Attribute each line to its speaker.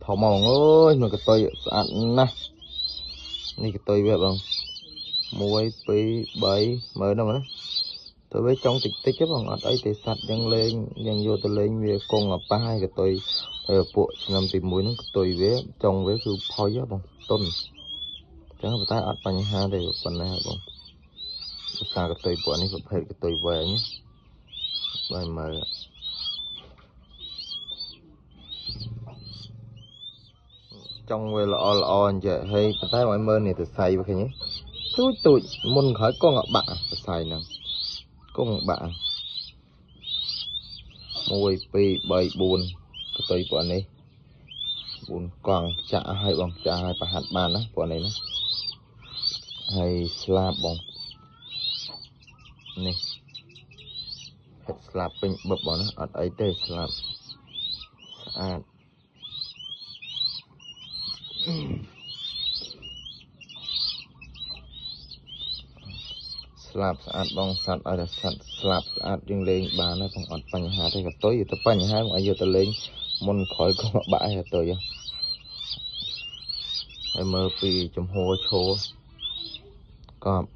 Speaker 1: ធំមកអើយមើលកតុយស្អាតណាស់នេះកតុយវាបង1 2 3មើលហ្នឹងណាទៅវាចង់តិចតិចទេបងអត់អីទេសត្វយើងលេងយើងយកទៅលេងវាគង់អាប៉ះហើយកតុយហើយពួកឆ្នាំទី1ហ្នឹងកតុយវាចុងវាគឺផុយបងតុនអញ្ចឹងប៉ុន្តែអត់បញ្ហាទេប៉ុណ្ណេះបងភាសាកតុយពួកនេះប្រភេទកតុយវែងបាយមើលចង់វាល្អល្អអញ្ចឹងហើយប៉ុន្តែឲ្យមើលនេះសរសៃវាឃើញទេទូចទូចមុនក្រោយគង់អាបាក់សរសៃហ្នឹងគង់បាក់1 2 3 4កតុយពួកនេះ4កង់ចាក់ឲ្យបងចាក់ឲ្យប្រហាត់បានណាពួកនេះណាហើយស្លាបបងនេះហិតស្លាបពេញបឹបបងណាអត់អីទេស្លាបស្អាតស្លាបស្អាតបងសត្វឲ្យតែសត្វស្លាបស្អាតយើងលេងបានហើយបងអត់បញ្ហាទេកតុយទៅបញ្ហាមកឲ្យយកទៅលេងមុនក្រោយក៏បាក់ហើយកតុយហើយមើលពីចំហឈរកប់